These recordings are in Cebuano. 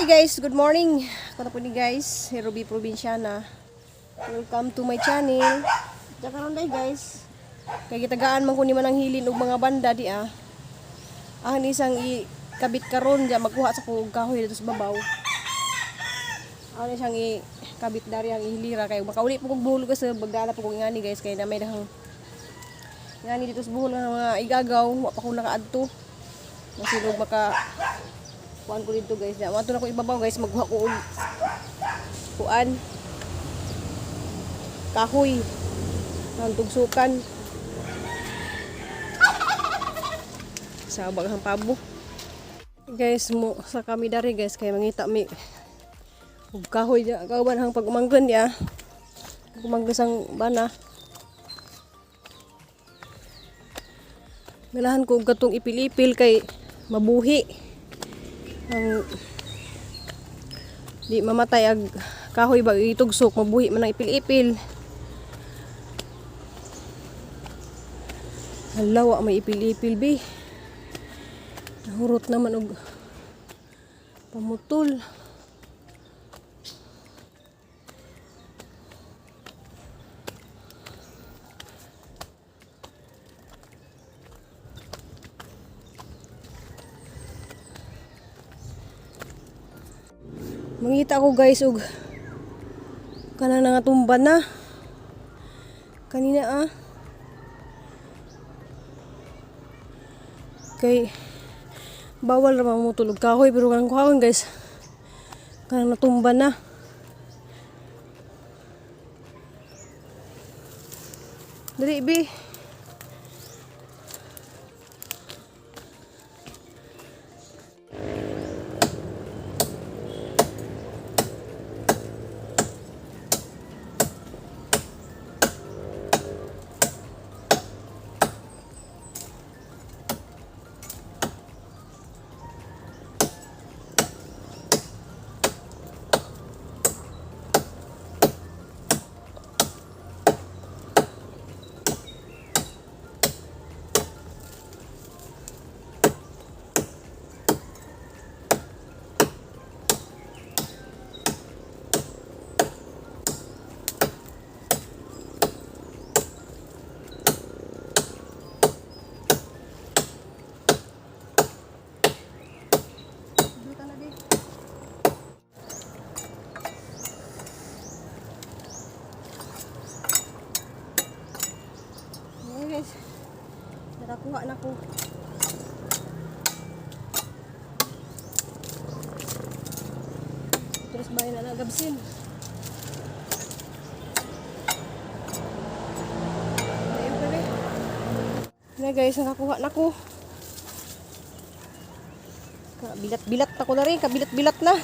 Hi guys, good morning. Ako na po ni guys, si Ruby Provinciana. Welcome to my channel. Diyan karon day guys. Kay gitagaan man ko ni manang hilin og mga banda di ah. Ang isang i kabit karon diya magkuha sa kog kahoy dito sa babaw. Ang isang i kabit dari ang ihilira kay makauli po kog buhol kasi bagdala po kog ingani guys, kay na may dahang ingani dito sa buhol nga mga igagaw, wa pa ko nakaadto. Masilog maka kuan ko dito guys. Wa na ko ibabaw guys, magkuha ko og kuan kahoy ang tugsukan sa baghang pabo. Guys, mo sa kami dari guys kay mangita mi og kahoy diya kauban hang pag-umanggon diya. Umanggon sang bana. Ganahan ko og katong ipil-ipil kay mabuhi. Ang di mamatay ag kahoy ba itugsok, mabuhi man ang ipil-ipil. Hala, wa may ipil-ipil bi. Nahurot naman og pamutol. Mangita ko guys og kanang nangatumba na. Kanina ah. Kay bawal ra mamutol og kahoy pero kanang kuhaon guys. Kanang natumba na. Dali bi. Dito na di. Ayan guys. Nakakuha na ko. Terus bahay na nagabsin. Ayun pa rin. Na guys, nakakuha na ko. Kabilat-bilat na ko na rin. Kabilat-bilat na.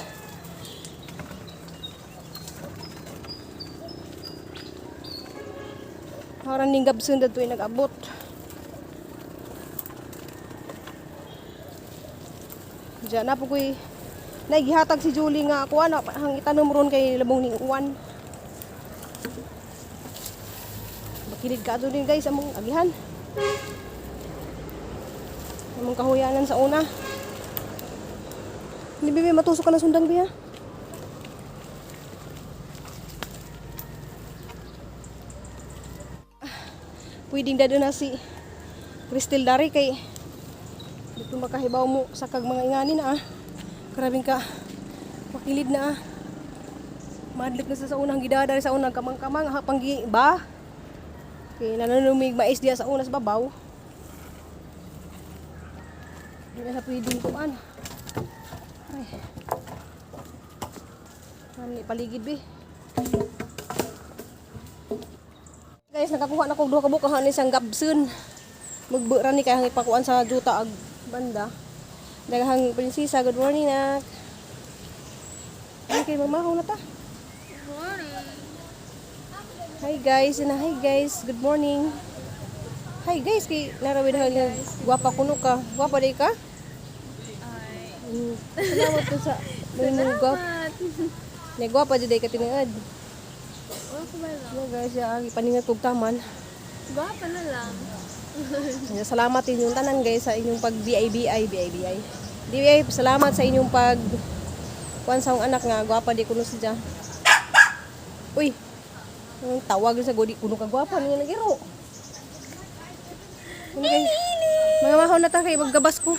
Parang ning gabsun dito ay nag-abot. Diyan na po ko'y nagihatag si Julie nga ako ano, hang itanom ron kay labong ning uwan. Makilid ka din guys among agihan. Among kahuyanan sa una. Hindi bibi matusok ka na sundan biya. Pwedeng dado na si Crystal dari kay dito makahibaw mo sa kag mga ingani na ah. Karabing ka makilid na ah. Madlik na sa unang gidada sa unang kamang-kamang ah, panggi ba. Kay nananumig mais diya sa una sa babaw. Di na sa pwedeng kuan. Ay. Ano, paligid bi. Guys, nakakuha na kog duha ka buka ni isang gabsun. Magbura ni kay hang ipakuan sa juta ag banda. Daghang prinsesa, good morning nak. Ay kay mamahaw na ta. Hi guys, na hi guys, good morning. Hi guys, kay narawid hang gwapa kuno ka. Gwapa day ka? Ay. Salamat po sa mga gwapa. Ne gwapa jud day ka tinuod. Wala ko ba lang? No guys, ya ang ipaningat kog taman. Gwapa na lang. Kaya salamat inyong tanan guys sa inyong pag BIBI BIBI. DBI, salamat sa inyong pag Kuan sa akong anak nga gwapa di kuno siya. Uy. Ang tawag sa godi kuno ka gwapa niya nagiro. Ano guys? Mga mahaw na ta kay maggabas ko.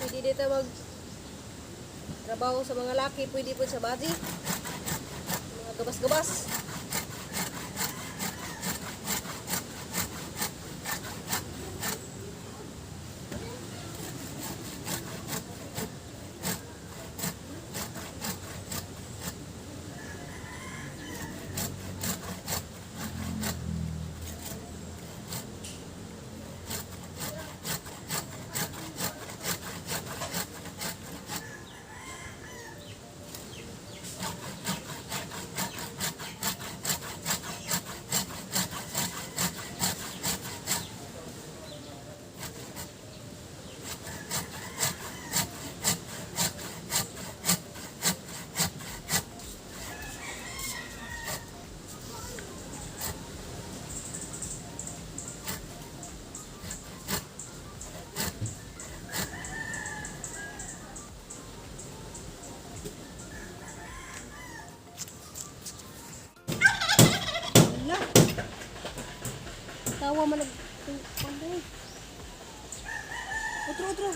Pwede dito mag trabaho sa mga laki, pwede po sa body. Mga gabas-gabas. Wala. Tawa man nag panday. Otro, otro.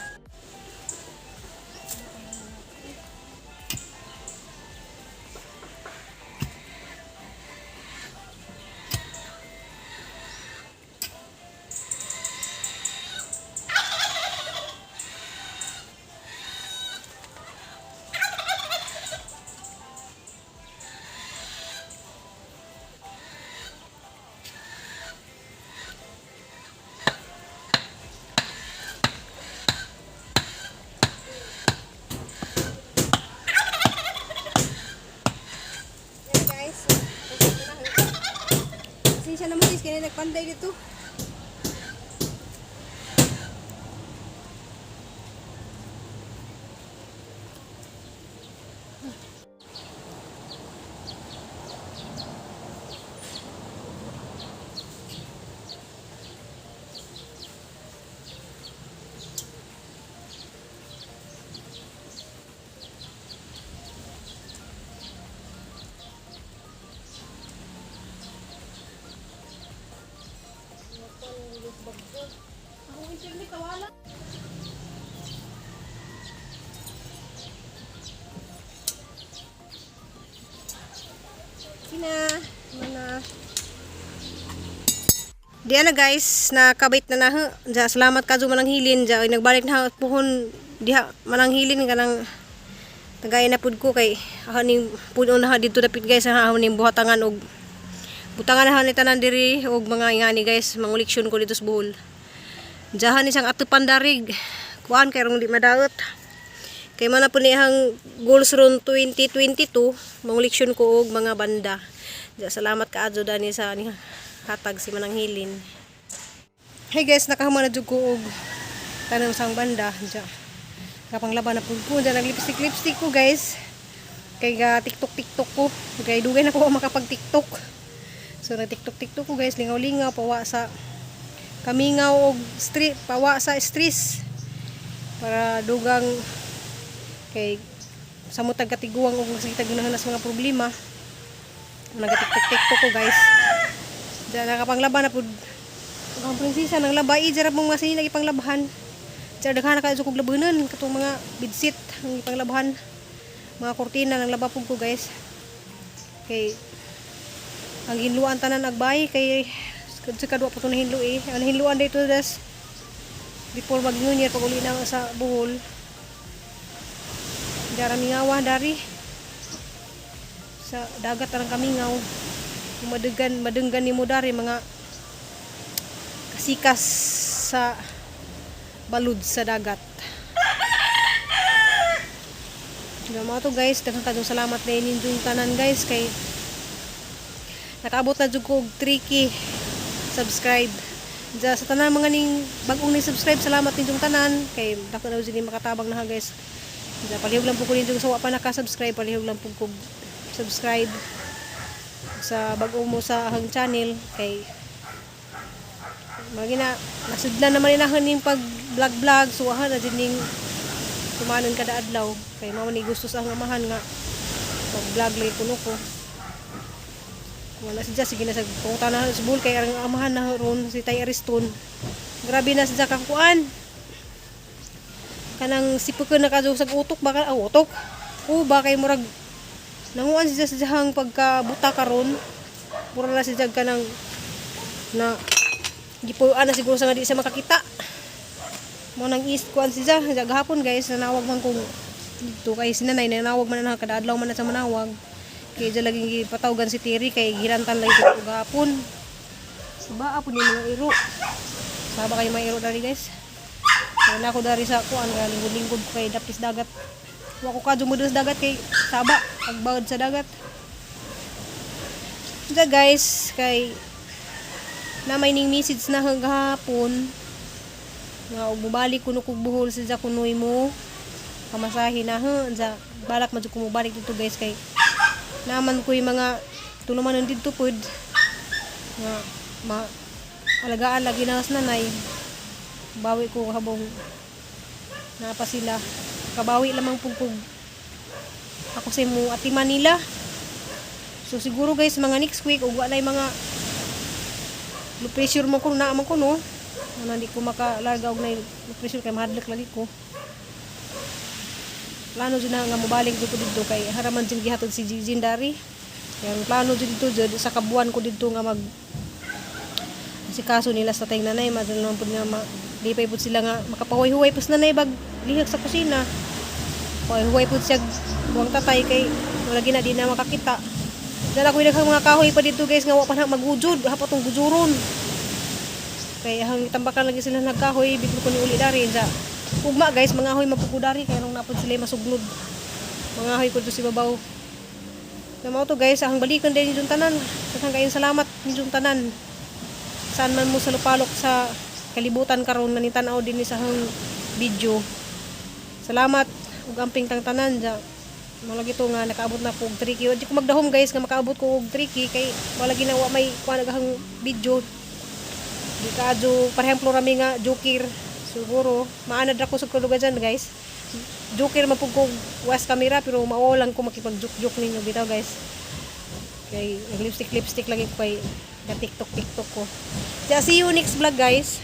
Yan guys. Pasensya na mo guys, kaya nagpanday dito. Ang internet kawala. Sina, mana. Di na guys, nakabait na na. Ja, salamat ka manang hilin. Ja, ay, nagbalik na puhon diha manang hilin kanang tagay na pud ko kay haning puno na ha dito dapit guys ha ning buhatangan og butangan na ha ni tanan diri og mga ingani guys, manguliksyon ko dito sa Bohol. Diyahan isang atupan darig. Kuan kay rong di madaot. Kay man na po niyang goals ron 2022, manguliksyon ko og mga banda. Diya, salamat kaadyo dani sa ni hatag si Manang Hilin. Hey guys, nakahama na jud ko og tanom sang banda. Diya. Kapanglaban na pud ko. Diya naglipstick lipstick ko guys. Kay ga TikTok TikTok ko. Kay dugay na ko makapag TikTok. So nag TikTok TikTok ko guys, lingaw-lingaw pawa sa kamingaw og street pawa sa stress para dugang kay sa mutag katiguang og magsige tag sa mga problema. Nagatik-tik-tik ko guys. Diyan nakapanglaban na pud ang prinsesa nang laba i jarab mong masin lagi panglabhan. Diyan daghan na kayo kog labanan katong mga bidsit ang ipanglabhan. Mga kurtina nang laba pud ko guys. Kay ang hinluan tanan agbay kay sa kadwa pa to nahinlo eh. Ang nahinluan dito das before mag New Year pag uli na sa Bohol. Dara mingawa dari. Sa dagat arang kamingaw. Kung madunggan, madunggan nimo dari mga kasikas sa balud sa dagat. Diba mga to guys, daghang kadong salamat na ninyong tanan, guys, kay nakaabot na jud ko og 3K subscribe. Diya, sa tanan mga ning bagong ni subscribe, salamat ninyong tanan kay dako na jud ni makatabang na ha, guys. Diya, palihog lang po ko ninyong sa wa pa naka-subscribe, palihog lang po ko subscribe sa bago mo sa ahang channel kay mga gina nasudlan naman inahan ning pag vlog vlog, so ahan na din ning tumanon kada adlaw kay mao ni gusto sa ang amahan nga pag vlog lagi kuno ko. Wala siya, sige na sa punta na sa bull kay ang amahan na ron si Tay Ariston, grabe na siya kakuan, kanang sipukan na kadto sa utok baka, ah, utok o ba, kay murag nanguan siya sa siyang pagkabuta karon, mura na siya kanang na gipuan na siguro sa nga di siya makakita mo nang east kuan siya sa gahapon, guys. Nanawag man kong dito kay sinanay, nanawag man na kada adlaw man na sa manawag kay dyan laging gipatawgan si Terry kay girantan lagi ko gahapon. Ba po ni mga iro, saba kayo mga iro dari, guys. Wala ko dari sa kuan nga lingkod-lingkod ko kay dapis dagat. Wa ko kadyo mo sa dagat kay saba pagbawad sa dagat. Diya, guys, kay na may ning message na hagahapon nga og mobalik kuno kog Bohol sa kunoy mo pamasahe na ha. Sa balak man jud ko mobalik dito, guys, kay naman ko yung mga tulumanon dito pod nga ma alagaan lagi na sa nanay. Bawi ko habang naa pa sila, kabawi lamang pug kog ako sa imo ati Manila. So siguro, guys, mga next week ug walay mga low pressure mo ko na man ko, no. Ano, hindi ko makalarga og nay low pressure kay mahadlok lagi ko. Plano jud na nga mobalik jud ko didto kay haraman jud gihatod si Jijin dari. Kaya ang plano jud didto jud sa kabuan ko didto nga mag si kaso nila sa tayong nanay, madal naman pud nga ma, lipay pud sila nga makapahuway-huway pud sa nanay bag lihak sa kusina. Huway-huway pud siya buwang tatay kay wala gina di na makakita. Dala ko daghang mga kahoy pa dito, guys, nga wa pa na magujod, hapot tong gujuron. Kay hang tambakan lagi sila nagkahoy, biglo ko ni uli dari sa ugma, guys, mga hoy mapugudari kay rong napod sila masugnod. Mga hoy ko si babaw. Na mao to, guys, ang balikan din yung tanan. Daghang kayong salamat ninyong tanan. Saan man mo sa lupalok sa kalibutan karon nga nitanaw din ni sa hang video. Salamat ug amping tang tanan ja. Mao lagi to nga nakaabot na ko og 3K. Di ko magdahom, guys, nga makaabot ko og 3K kay wala gina wa may kuan nagahang video. Di ka adyo, por ejemplo rami nga joker siguro maanad ako sa kulugan dyan, guys. Joker man pud ko was camera pero mao lang ko makipag-joke-joke ninyo bitaw, guys, kay nag lipstick lipstick lagi ko kay ka TikTok TikTok ko. Ja, see you next vlog, guys.